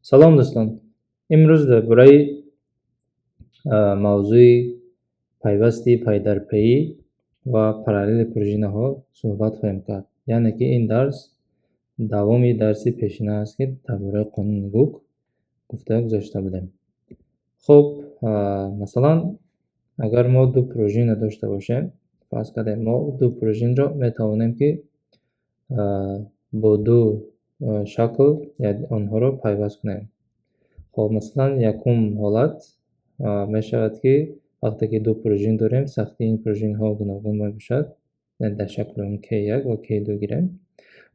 Салом, дӯстон! Имрӯз дар бораи мавзӯи пайвасти пайдарпайӣ ва параллели пружинаҳо суҳбат хоҳем кард. Яъне ки ин дарс давоми дарси пешина аст, ки дар бораи қонуни Гук гуфта гузашта будем. Хуб, масалан, агар мо ду пружина дошта бошем, фарз кардем, мо ду пружинро метавонем, ки бо ду шакл онҳоро пайваст кунем. Хоб, масалан, якум ҳолат мешавад, ки вақте ки ду пружин дорем, сахтии ин пружинҳо гуногун мебошад, дар шакли он К1 ва К2 гирем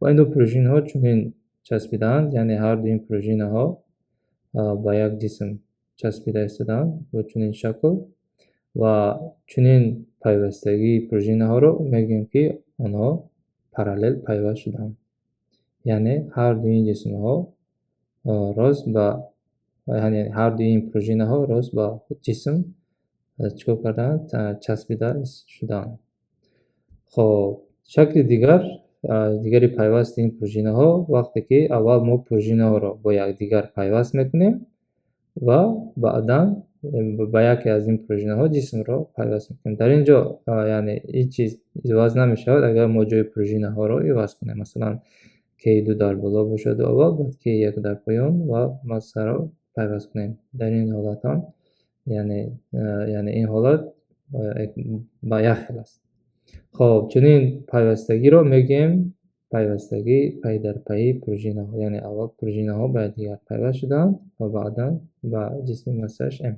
ва ин ду пружинҳо чунин часпидаанд, яъне ҳар ду ин пружинаҳо ба як ҷисм часпида истодаанд бо чунин шакл ва чунин пайвастагии пружинаҳоро мегӯем, ки онҳо параллел пайваст шудаанд, яъне ҳар дуи ин ҷисмҳо рост ба, яъне ҳар дуи ин пружинаҳо рост ба ҷисм чикор кардаанд? Часпида шудаанд. Хоб, шакли дигари пайвасти ин пружинаҳо вақте ки аввал мо пружинаҳоро бо якдигар пайваст мекунем ва баъдан ба яке аз ин пружинаҳо ҷисмро пайваст мекунем. Дар ин ҷо, яъне, ҳеҷ чиз иваз намешавад, агар мо ҷои пружинаҳоро иваз кунем. Масалан, К2 дар боло бошаду аввал, баъд К1 дар поён ва массаро пайваст кунем. Дар ин ҳолат ҳам, яъне ин ҳолат ба як хел аст. Хоб, чунин пайвастагиро мегӯем пайвастагии пайдарпайии пружинаҳо, яъне аввал пружинаҳо ба якдигар пайваст шудаанд ва баъдан ба ҷисми массааш м.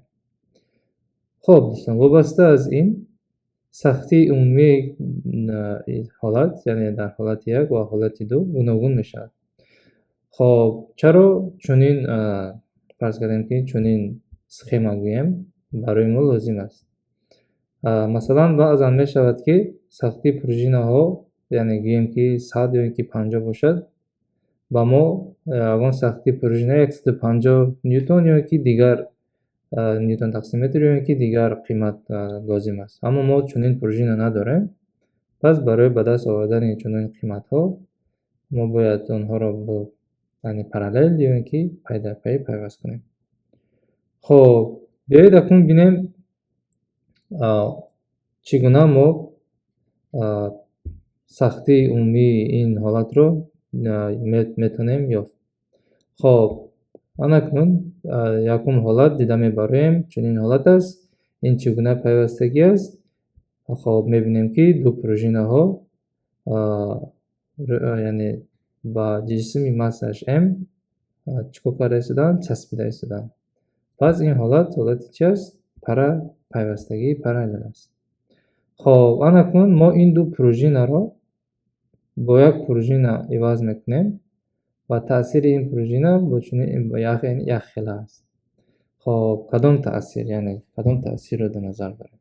Хоб, дӯстон, вобаста аз ин сахтии умумии ҳолат, яъне дар ҳолати як ва ҳолати ду, гуногун мешавад. Хоб, чаро чунин, фарз кардем, ки чунин схема гӯем барои мо лозим аст? Масалан, баъзан мешавад, ки сахтии пружинаҳо, яъне гӯем, ки 100 ё ин ки 50 бошад, ба мо ягон сахтии пружина 150 ньютон ё ин ки дигар ньютон тақсим метр ё ин ки дигар қимат лозим аст, аммо мо чунин пружина надорем. Пас барои ба даст овардани чунин қиматҳо мо бояд онҳоро бо, яъне, параллел ё ин ки пайдарпайӣ пайваст кунем. Хоб, биёед, акнун бинем, чӣ гуна мо сахтии умумии ин ҳолатро метавонем ёфт. Хоб, анакнун якум ҳолат дида мебароем, чунин ҳолат аст. Ин чӣ гуна пайвастагӣ аст? Хоб, мебинем, ки ду пружинаҳо, яъне, ба ҷисми массааш м чӣ кор карда истодаанд? Часпида истодаанд. Пас ин ҳолат ҳолати чи аст? Пайвастагии параллел аст. Хоб, анакнун мо ин ду пружинаро бо як пружина иваз мекунем ва таъсири ин пружина бо чунин якхела аст. Хоб, кадом таъсир, яъне кадом таъсирро дар назар дорем?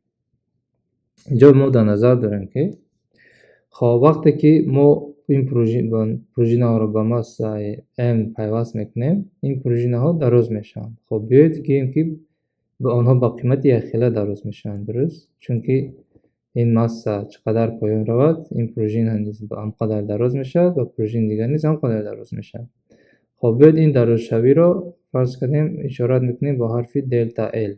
Инҷо мо дар назар дорем, ки, хоб, вақте ки мо ин пружинаҳоро ба массаи м пайваст мекунем, ин пружинаҳо дароз мешаванд. Хоб, биёед гӯем, ки онҳо ба қимати якхела дароз мешаванд, дуруст? Чунки ин масса чӣ қадар поён равад, ин пружина низ ҳам қадар дароз мешавад ва пружини дигар низ ҳам қадар дароз мешавад. Хоб, биёед, ин дарозшавиро, фарз кардем, ишорат мекунем бо ҳарфи делта л.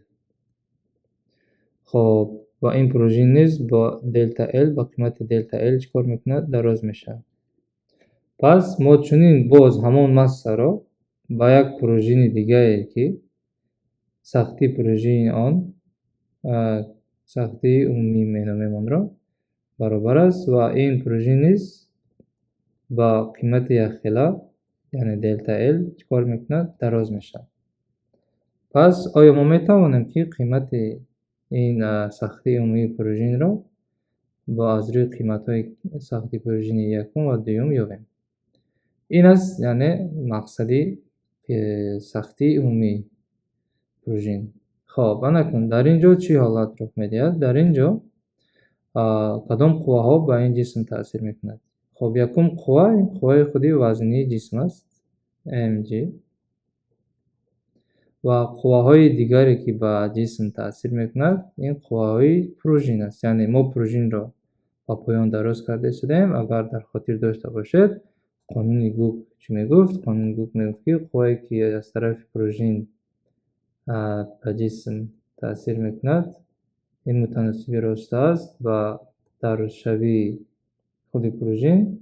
Хоб, ва ин пружин низ бо делта л, ба қимати делта л чӣ кор мекунад? Дароз мешавад. Пас мо чунин боз ҳамон массаро ба як пружини дигае, ки сахтии пружини он, сахтии умумӣ меномем онро, баробар аст ва ин пружин низ ба қимати якхела, яъне делта л, чӣ кор мекунад? Дароз мешавад. Пас оё мо метавонем, ки қимати ин сахтии умумии пружинро бо аз рӯи қиматҳои сахтии пружини якум ва дуюм ёбем? Ин аст, яъне, мақсади сахтии умумии пружин. Хоб, анакун дар ин ҷо чӣ ҳолат рух медиҳад? Дар ин ҷо кадом қувваҳо ба ин ҷисм таъсир мекунад? Хоб, якум қувва ин қувваи худи вазнии ҷисм аст, mg, ва қувваҳои дигаре, ки ба ҷисм таъсир мекунад, ин қувваҳои пружин аст. Яъне мо пружинро ба поён дароз карда истодаем. Агар дар хотир дошта бошед, Қонуни Гук чӣ мегуфт? Қонуни Гук мегуфт, ки қуввае, ки аз тарафи пружин ба ҷисм таъсир мекунад, ин мутаносиби рост аст ба дарозшавии худи пружин,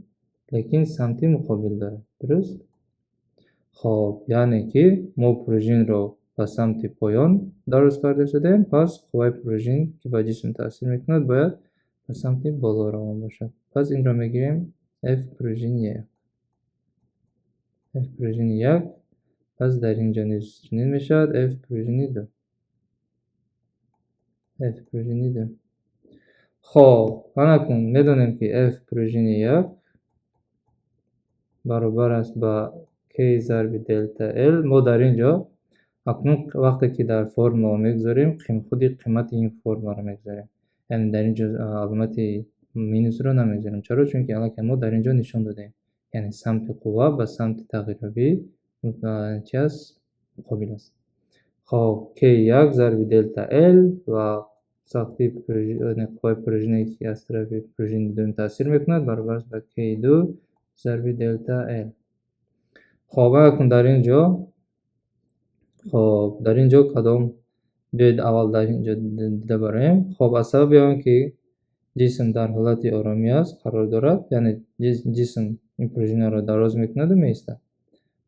лекин самти муқобил дорад. Дуруст? Хоб, яъне ки мо пружинро ба самти поён дароз карда шудаем, пас қувваи пружин, ки ба ҷисм таъсир мекунад, бояд ба самти боло равон бошад. Пас инро мегирем F пружини як. F пружини як. Пас дар ин ҷо низ чунин мешавад: F пружини ду. F пружини ду. Хоб, анакун медонем, ки F пружини як баробар аст ба K зарби делта L. Мо дар ин ҷо акнун, вақте ки дар формула мегузорем, худи қимати ин формуларо мегузорем. Яъне дар ин ҷо аломати минусро намегузорем. Чаро? Чунки аллакай мо дар ин ҷо нишон додем. Яъне самти қувва ба самти тағйирёбӣ чи аст? Муқобил аст. Хоб, K1 зарби делта L ва сахтии қувваи пружине, ки аз тарафи пружини дуюм таъсир мекунад, баробар аст ба K2 зарби делта L. Хоб, акнун дар ин ҷо, хоб, дар ин ҷо кадом, биёед, аввал дар ин ҷо дида бароем. Хоб, аз сабаби он ки ҷисм дар ҳолати оромӣ аст, қарор дорад, яъне ҷисм ин пружинаро дароз мекунаду меистад.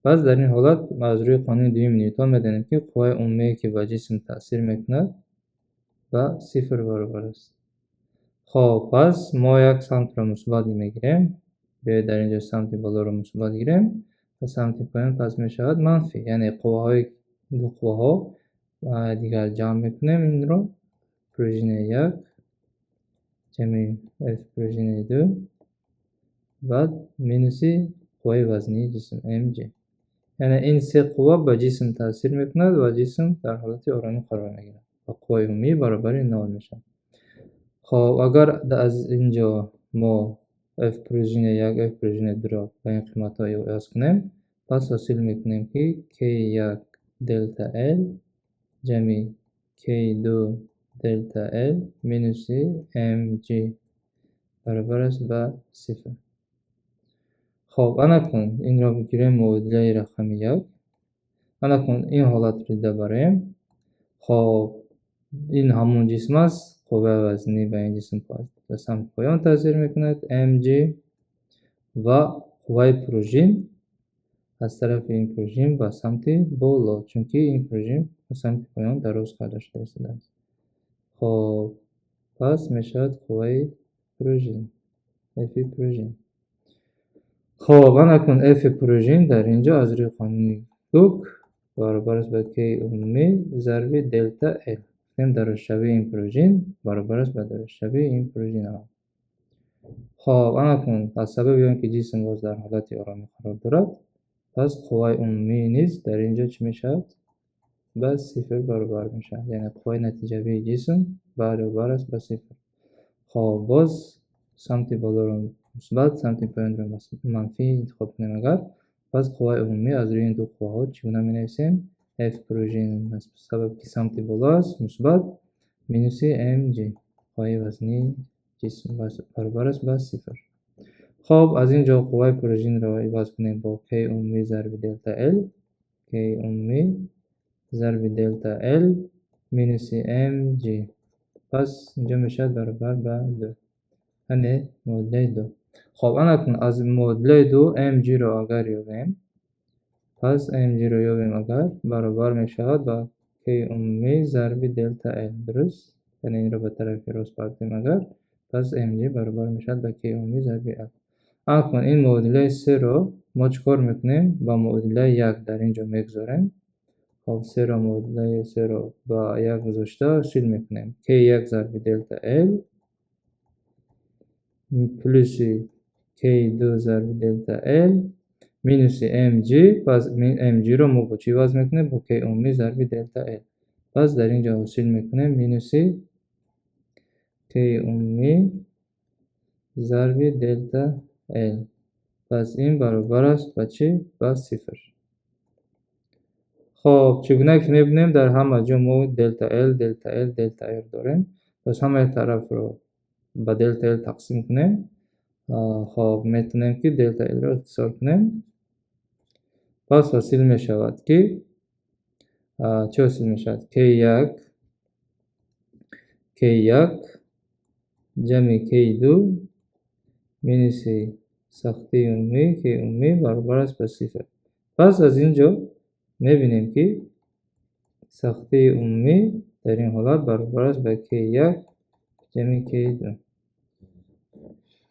Пас дар ин ҳолат аз рӯи қонуни дуюми Ньютон медонем, ки қувваи умумие, ки ба ҷисм таъсир мекунад, ба сифр баробар аст. Хоб, пас мо як самтро мусбат мегирем. Биёед, дар ин ҷо самти болоро мусбат гирем ва самти поён пас мешавад манфӣ. Яъне қувваҳои ду қувваҳо дигар ҷамъ мекунем инро: пружинаи як ҷамъи F пружинаи ду, баъд минуси қувваи вазнии ҷисм mg. Яъне ин се қувва ба ҷисм таъсир мекунад ва ҷисм дар ҳолати оромӣ қарор мегирад ва қувваи умумӣ баробари нол мешавад. Хоб, агар аз ин ҷо мо F пружина як, F пружина дуро ба ин қиматҳо иваз кунем, пас ҳосил мекунем, ки K1 делта L ҷамъи K2 делта L минуси mg баробар аст ба сифр. Хоб, анакун инро бигирем муодилаи рақами як. Анакун ин ҳолатро дида бароем. Хоб, ин ҳамон ҷисм аст, қувваи вазнӣ ба ин ҷисм ба самти поён таъсир мекунад, mg, ва қувваи пружин аз тарафи ин пружин ба самти боло, чунки ин пружин ба самти поён дароз карда шуда истодааст. Хоб, пас мешавад қувваи пружин, F пружин. Хоб, анакун F пружин дар ин ҷо аз рӯи қонуни Гук баробар аст ба K умумӣ зарби делта L. Гуфтем, дарозшавии ин пружин баробар аст ба дарозшавии ин пружин. Хоб, анакун аз сабаби он ки ҷисм боз дар ҳолати оромӣ қарор дорад, пас қувваи умумӣ низ дар ин ҷо чӣ мешавад? Ба сифр баробар мешавад. Яъне қувваи натиҷавии ҷисм баробар аст ба сифр. Хоб, боз самти болоро мусбат, самти поёнро манфӣ интихоб кунем агар, пас қувваи умумӣ аз рӯи ин ду қувваҳо чӣ гуна менависем? F пружин, аз сабаби ки самти боло аст, мусбат, минуси mg, қувваи вазнии ҷисм, баробар аст ба сифр. Хоб, аз ин ҷо қувваи пружинро иваз кунем бо K умумӣ зарби делта L, K умумӣ зарби делта L минуси mg. Пас инҷо мешавад баробар ба ду. Яъне муодилаи ду. Хоб, анакун аз муодилаи ду mg-ро агар ёбем, пас mg-ро ёбем агар, баробар мешавад ба K умумӣ зарби делта L. Дуруст? Яъне инро ба тарафи рост бардорем агар, пас mg баробар мешавад ба K умумӣ зарби L. Анакун ин муодилаи серо мо чӣ кор мекунем? Ба муодилаи як дар ин ҷо мегузорем. Хоб, серо, муодилаи серо ба як гузошта ҳосил мекунем: K1 зарби делта L плюси K2 зарби делта L минуси mg. Пас mg-ро мо бо чӣ иваз мекунем? Бо K умумӣ зарби делта L. Пас дар ин ҷо ҳосил мекунем минуси K умумӣ зарби делта L. Пас ин баробар аст ба чӣ? Ба сифр. Хоб, чӣ гуна ки мебинем, дар ҳама ҷо мо делта L, делта L, делта L дорем. Пас ҳамаи тарафро ба делта L тақсим кунем. Хоб, метавонем, ки делта L-ро ихтисор кунем. Пас ҳосил мешавад, ки чӣ ҳосил мешавад? K1, K1 ҷамъи K2 минуси сахтии умумӣ K умумӣ баробар аст ба сифр. Пас аз ин ҷо мебинем, ки сахтии умумӣ дар ин ҳолат баробар аст ба K1 ҷамъи K2.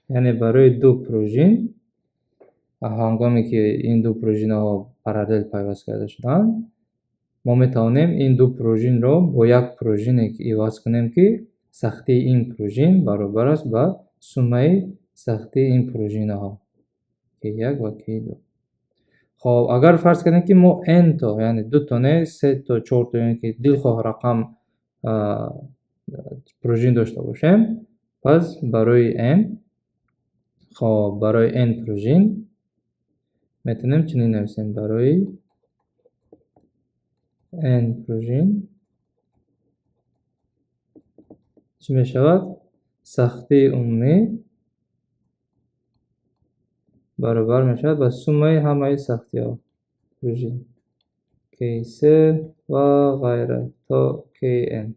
Яъне барои ду пружин, ҳангоме ки ин ду пружинаҳо параллел пайваст карда шудаанд, мо метавонем ин ду пружинро бо як пружине иваз кунем, ки сахтии ин пружин баробар аст ба суммаи сахтии ин пружинаҳо K1 ва K2. Хоб, агар фарз кардем, ки мо n то, яъне дуто не, се то, чорто ё ки дилхоҳ рақам пружин дошта бошем, пас барои n, хоб, барои n пружин метавонем чунин нависем: барои n пружин чӣ мешавад? Сахтии умумӣ баробар мешавад ба суммаи ҳамаи сахтиҳо пружин K3 ва ғайра то Kn.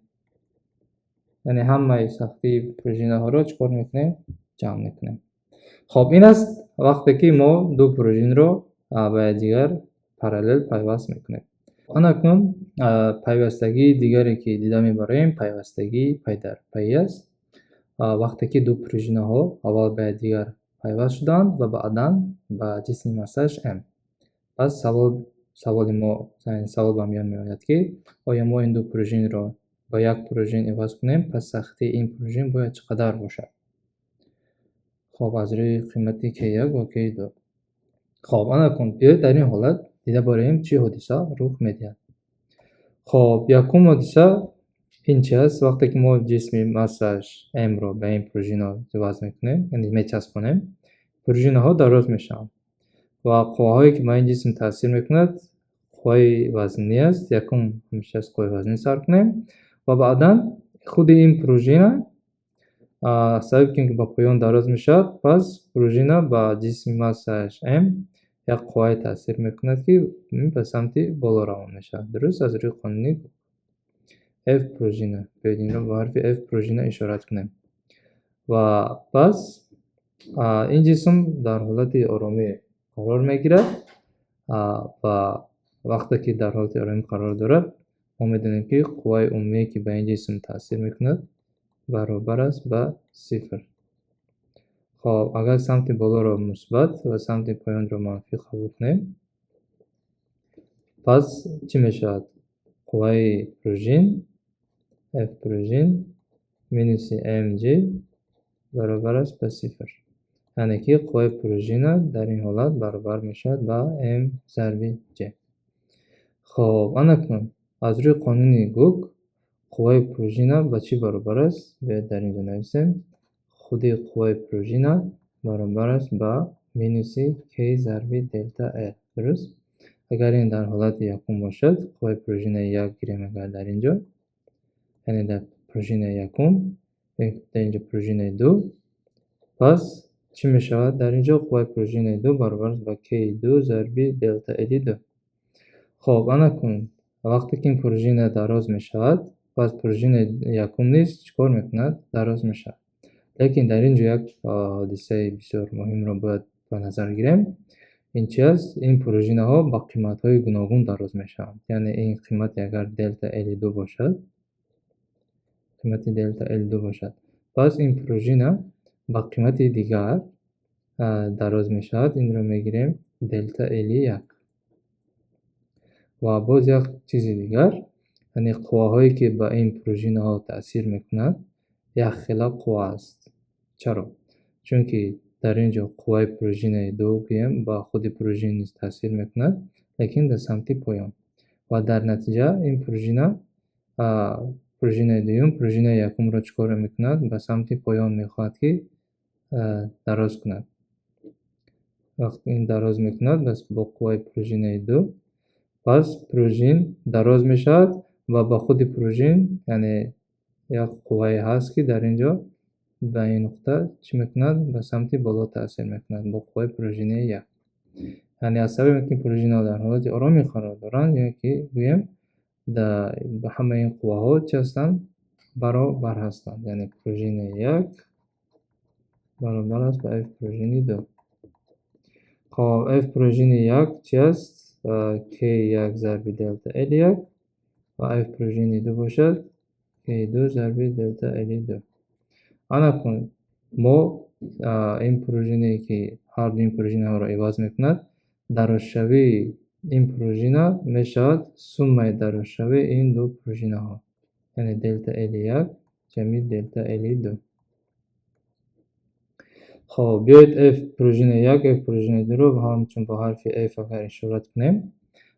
Яъне ҳамаи сахтии пружинаҳоро чӣ кор мекунем? Ҷамъ мекунем. Хоб, ин аст вақте ки мо ду пружинро ба якдигар параллел пайваст мекунем. Анакнун пайвастагии дигаре, ки дида мебароем, пайвастагии пайдарпайӣ аст. Вақте ки ду пружинаҳо аввал ба якдигар пайваст шуданд ва баъдан ба ҷисми массааш m. Пас саволи мо, савол ба миён меояд, ки оё мо ин ду пружинро ба як пружин иваз кунем, пас сахтии ин пружин бояд чӣ қадар бошад? Хоб, аз рӯи қимати K1 ва K2. Хоб, анакун биёед, дар ин ҳолат дида бароем, чӣ ҳодиса рух медиҳад. Хоб, якум ҳодиса ин чи аст? Вақте ки мо ҷисми массааш m-ро ба ин пружинаҳо иваз мекунем, яъне мечаспонем, пружинаҳо дароз мешаванд ва қувваҳое, ки ба ин ҷисм таъсир мекунад, қувваи вазнӣ аст. Якум ҳамеша аз қувваи вазнӣ сар кунем ва баъдан худи ин пружина, сабаби ки ба поён дароз мешавад, пас пружина ба ҷисми массааш m як қуввае таъсир мекунад, ки ба самти боло равон мешавад. Дуруст, аз рӯи қонуни F пружина. Биёед, инро бо ҳарфи F пружина ишорат кунем. Ва пас ин ҷисм дар ҳолати оромӣ қарор мегирад ва вақте ки дар ҳолати оромӣ қарор дорад, мо медонем, ки қувваи умумие, ки ба ин ҷисм таъсир мекунад, баробар аст ба сифр. Хоб, агар самти болоро мусбат ва самти поёнро манфӣ қабул кунем, пас чӣ мешавад? Қувваи пружин F пружин минуси mg баробар аст ба сифр. Яъне ки қувваи пружина дар ин ҳолат баробар мешавад ба m зарби g. Хоб, анакнун аз рӯи қонуни Гук қувваи пружина ба чӣ баробар аст? Биёед, дар ин ҷо нависем: худи қувваи пружина баробар аст ба минуси k зарби делта l. Дуруст, агар ин дар ҳолати якум бошад, қувваи пружинаи як гирем, агар дар ин ҷо, яъне дар пружинаи якум, дар ин ҷо пружинаи ду, пас чӣ мешавад? Дар ин ҷо қувваи пружинаи ду баробар аст ба k2 зарби делта l ду. Хоб, анакун вақте ки ин пружина дароз мешавад, пас пружинаи якум низ чӣ кор мекунад? Дароз мешавад. Лекин дар ин ҷо як ҳодисаи бисёр муҳимро бояд ба назар гирем. Ин чи аст? Ин пружинаҳо ба қиматҳои гуногун дароз мешаванд. Яъне ин қимати агар делта l ду бошад, қимати делта l ду бошад, пас ин пружина ба қимати дигар дароз мешавад. Инро мегирем делта l як. Ва боз як чизи дигар, яъне қувваҳое, ки ба ин пружинаҳо таъсир мекунад, якхела қувва аст. Чаро? Чунки дар ин ҷо қувваи пружинаи ду гӯем ба худи пружин низ таъсир мекунад, лекин дар самти поён. Ва дар натиҷа ин пружина, пружинаи дуюм, пружинаи якумро чӣ кор мекунад? Ба самти поён мехоҳад, ки дароз кунад. Вақте ин дароз мекунад, бас бо қувваи пружинаи ду, пас пружин дароз мешавад ва ба худи пружин, яъне як қуввае ҳаст, ки дар ин ҷо Ба ин нуқта чӣ мекунад? Ба самти боло таъсир мекунад бо қувваи пружинаи як. Яъне аз сабаби ки пружинаҳо дар ҳолати оромӣ қарор доранд, ё ки гӯем, ҳамаи ин қувваҳо чӣ ҳастанд? Баробар ҳастанд. Яъне пружинаи як баробар аст ба F пружини ду. Хоб, F пружини як чи аст? K1 зарби делта L1, ва F пружини ду бошад K2 зарби делта L2. Ана кун мо ин пружине, ки ҳарду ин пружинаҳоро иваз мекунад, дарозшавии ин пружина мешавад суммаи дарозшавии ин ду пружинаҳо, яъне делта L1 ҷамъи делта L2. Хоб, биёед F пружина як, F пружина дуро ҳамчун бо ҳарфи F агар ишорат кунем,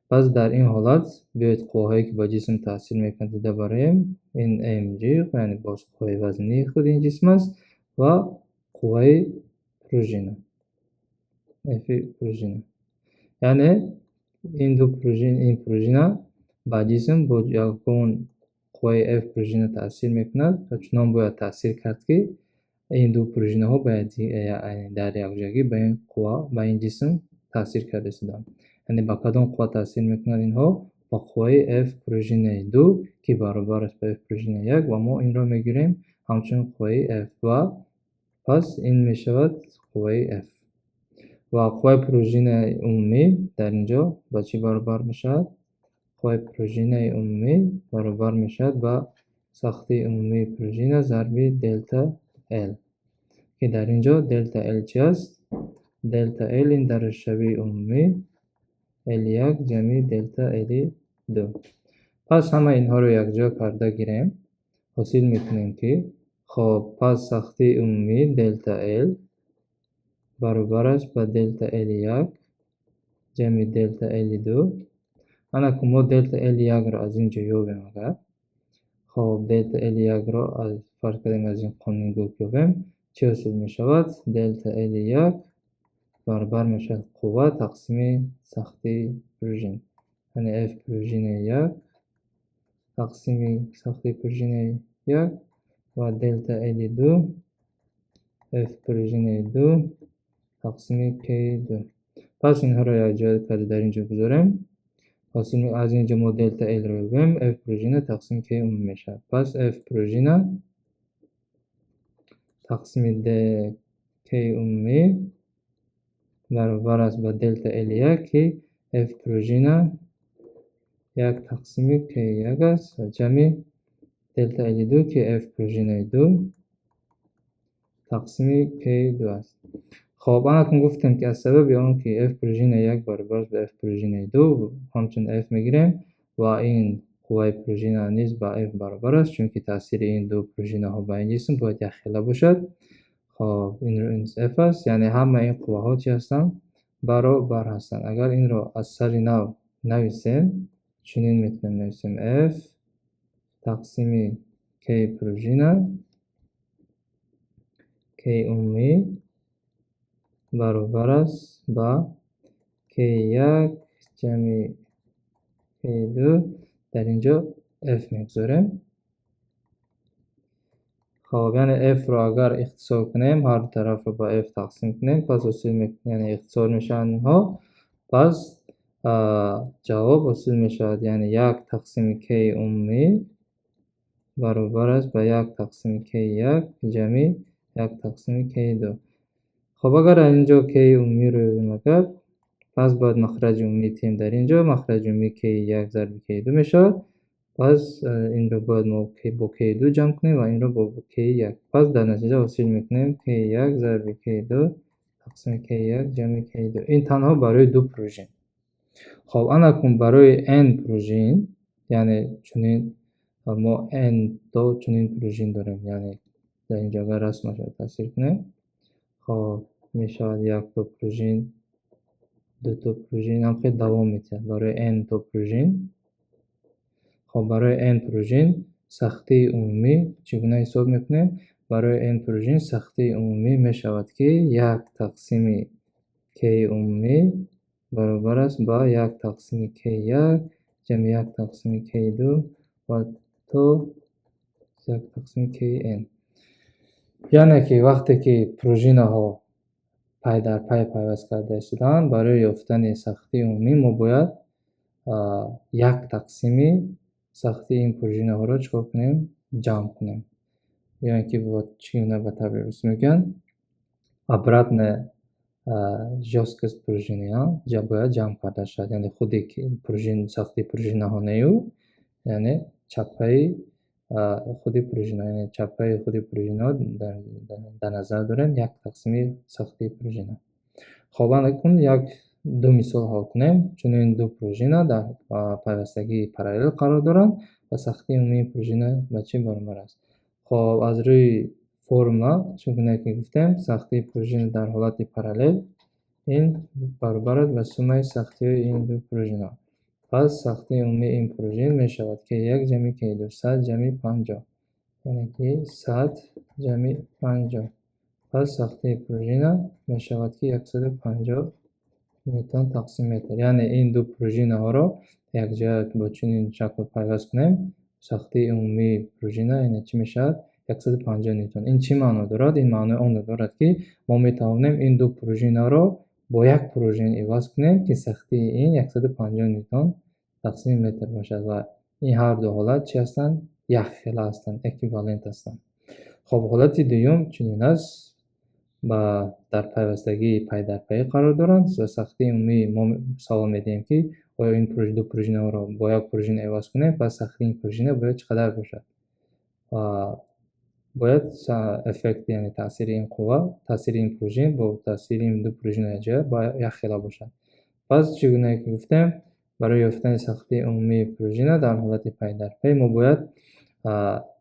пас дар ин ҳолат биёед қувваҳое, ки ба ҷисм таъсир мекунад, дида бароем. Ин mg, яъне боз қувваи вазнии худи ин ҷисм аст, ва қувваи пружина, F пружина. Яъне ин ду пружин, ин пружина ба ҷисм бо ягон қувваи F пружина таъсир мекунад ва чунон бояд таъсир кард, ки ин ду пружинаҳо бояд дар якҷоягӣ ба ин қувва, ба ин ҷисм таъсир карда истоданд. Яъне ба кадом қувва таъсир мекунад инҳо? Ба қувваи F пружинаи ду, ки баробар аст ба F пружинаи як, ва мо инро мегирем ҳамчун қувваи F, ва пас ин мешавад қувваи F. Ва қувваи пружинаи умумӣ дар ин ҷо ба чӣ баробар мешавад? Қувваи пружинаи умумӣ баробар мешавад ба сахтии умумии пружина зарби делта L, ки дар ин ҷо делта L чи аст? Делта L ин дарозшавии умумӣ L1 ҷамъи делта L2. Пас ҳамаи инҳоро якҷо карда гирем, ҳосил мекунем, ки хоб, пас сахтии умумӣ делта L баробар аст ба делта L1 ҷамъи делта L2. Ана ку мо делта L1-ро аз ин ҷо ёбем агар, хоб, делта L1-ро фарз кардем, аз ин қонуни Гук ёбем, чӣ ҳосил мешавад? Делта L1 баробар мешавад қувва тақсими сахтии пружин, яъне F пружинаи як тақсими сахтии пружинаи як, ва делта L2 F пружинаи ду тақсими K2. Пас инҳоро якҷоя карда дар ин ҷо гузорем, ҳосил аз ин ҷо мо делта L-ро ёбем, F пружина тақсими K умумӣ мешавад. Пас F пружина тақсими K умумӣ баробар аст ба делта L1, ки F пружина як тақсими K1 аст, ва ҷамъи делта L2, ки F пружинаи ду тақсими K2 аст. Хоб, анакун гуфтем, ки аз сабаби он ки F пружина як баробар аст ба F пружинаи ду, ҳамчун F мегирем, ва ин қувваи пружина низ ба F баробар аст, чунки таъсири ин ду пружинаҳо ба ин ҷисм бояд якхела бошад. Хоб, ин F аст, яъне ҳамаи ин қувваҳо чӣ ҳастанд? Баробар ҳастанд. Агар инро аз сари нав нависем, чунин метавонем нависем: F тақсими K пружина, K умумӣ баробар аст ба K1 ҷамъи K2, дар ин ҷо F мегузорем. Хоб, яъне F-ро агар ихтисор кунем, ҳар ду тарафро ба F тақсим кунем, пас ҳосил яъне ихтисор мешаванд инҳо, пас ҷавоб ҳосил мешавад, яъне як тақсими K умумӣ баробар аст ба як тақсими K1 ҷамъи як тақсими K2. Хоб, агар аз ин ҷо K умумиро ёбем агар, пас бояд махраҷи умумӣ тем. Дар ин ҷо махраҷи умумӣ K1 зарби K2 мешавад. Пас инро бояд мо бо K2 ҷамъ кунем ва инро бо K1. Пас дар натиҷа ҳосил мекунем K1 зарби K2 тақсими K1 ҷамъи K2. Ин танҳо барои ду пружин. Хоб, анакун барои n пружин, яъне чунин мо n то чунин пружин дорем, яъне дар ин ҷо агар расмашро тасвир кунем, хоб, мешавад якто пружин, дуто пружин, ҳам хел давом медиҳад барои n то пружин. Хоб, барои n пружин сахтии умумӣ чӣ гуна ҳисоб мекунем? Барои n пружин сахтии умумӣ мешавад, ки як тақсими K умумӣ баробар аст ба як тақсими K1 ҷамъи як тақсими K2 ва то як тақсими Kn. Яъне ки вақте ки пружинаҳо пай дар пай пайваст карда истодаанд, барои ёфтани сахтии умумӣ мо бояд як тақсими сахтии ин пружинаҳоро чӣ кор кунем? Ҷамъ кунем. Ё ин ки чӣ гуна ба таври русӣ мегӯянд, обратная жесткость пружины бояд ҷамъ карда шавад. Яъне худи сахтии пружинаҳо нею, яъне чаппаи худи пружина, яъне чаппаи худи пружинаҳо дар назар дорем, як тақсими сахтии пружина. Хоб, акнун як ду мисол ҳал кунем. Чунин ду пружина дар пайвастагии параллел қарор доранд ва сахтии умумии пружина ба чӣ баробар аст? Хоб, аз рӯи формула, чун гуна ки гуфтем, сахтии пружина дар ҳолати параллел ин баробар аст ба суммаи сахтиҳои ин ду пружина. Пас сахтии умумии ин пружин мешавад К1 ҷамъи К2, 100 ҷамъи 50, яъне ки 100 ҷамъи 50. Пас сахтии пружина мешавад ки 150 ньютон тақсим метр. Яъне ин ду пружинаҳоро якҷоя бо чунин шакл пайваст кунем, сахтии умумии пружина яъне чӣ мешавад? 150 ньютон. Ин чӣ маъно дорад? Ин маънои онро дорад, ки мо метавонем ин ду пружинаро бо як пружин иваз кунем, ки сахтии ин 150 ньютон тақсими метр бошад, ва ин ҳар ду ҳолат чӣ ҳастанд? Якхела ҳастанд, эквивалент ҳастанд. Хоб, ҳолати дуюм чунин аст: ба дар пайвастагии пайдарпайӣ қарор доранд ва сахтии умумии мо савол медиҳем, ки оё ин ду пружинаҳоро бо як пружина иваз кунем, пас сахтии ин пружина бояд чӣ қадар бошад? Бояд эффект, яъне таъсири ин қувва, таъсири ин пружин бо таъсири ин ду пружина якҷоя бояд якхела бошад. Пас чӣ гунае ки гуфтем, барои ёфтани сахтии умумии пружина дар ҳолати пайдарпай мо бояд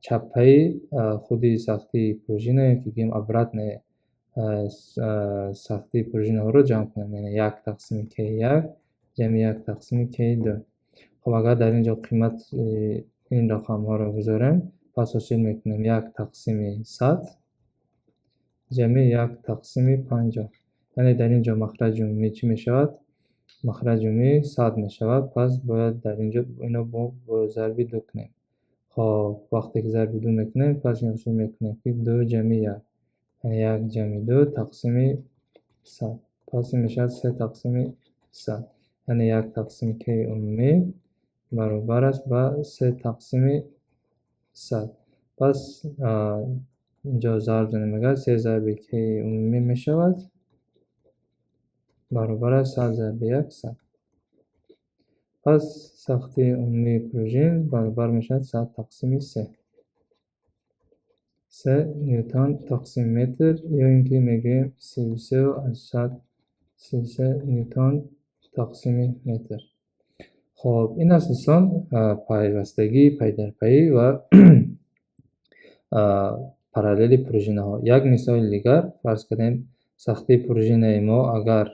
чаппаи худи сахтии пружина ё ки гӯем обратная сахтии пружинаҳоро ҷамъ кунем, яъне як тақсими К1 ҷамъи як тақсими К2. Хоб, агар дар ин ҷо қимати ин рақамҳоро гузорем, пас ҳосил мекунем як тақсими 100 ҷамъи як тақсими 50. Яъне дар ин ҷо махраҷи умумӣ чӣ мешавад? Махраҷи умумӣ 100 мешавад. Пас бояд дар ин ҷо ино бо зарби ду кунем. Хоб, вақте ки зарби ду мекунем, пас ин ҳосил мекунем, ки ду ҷамъи як, яъне як ҷамъи ду тақсими 100. Пас ин мешавад се тақсими 100. Яъне як тақсими К умумӣ баробар аст ба се тақсими 100. Пас инҷо зарб занем, агар се зарби К умумӣ мешавад баробар аст 100 зарби як, 100. Пас сахтии умумии пружин баробар мешавад 100 тақсими се, 3 ньютон тақсими метр, ё ин ки мегӯем 33,33 ньютон тақсими метр. Хоб, ин аст, дӯстон, пайвастагии пайдарпайӣ ва параллели пружинаҳо. Як мисоли дигар: фарз кардем, сахтии пружинаи мо агар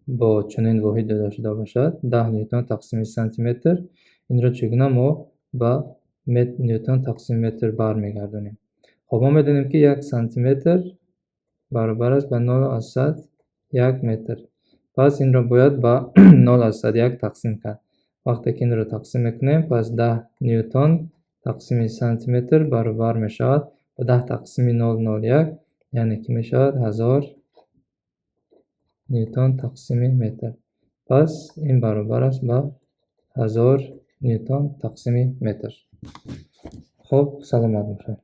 бо чунин воҳид дода шуда бошад, 10 ньютон тақсими сантиметр, инро чӣ гуна мо ба ньютон тақсими метр бармегардонем? Хоб, мо медонем, ки 1 сантиметр баробар аст ба 0,01 метр. Пас инро бояд ба 0,1 тақсим кард. Вақте ки инро тақсим мекунем, пас 10 ньютон тақсими сантиметр баробар мешавад ба 10 тақсими 0,01, яъне ки мешавад 1000 ньютон тақсими метр. Пас ин баробар аст ба 1000 ньютон тақсими метр. Хуб, саломат бошед.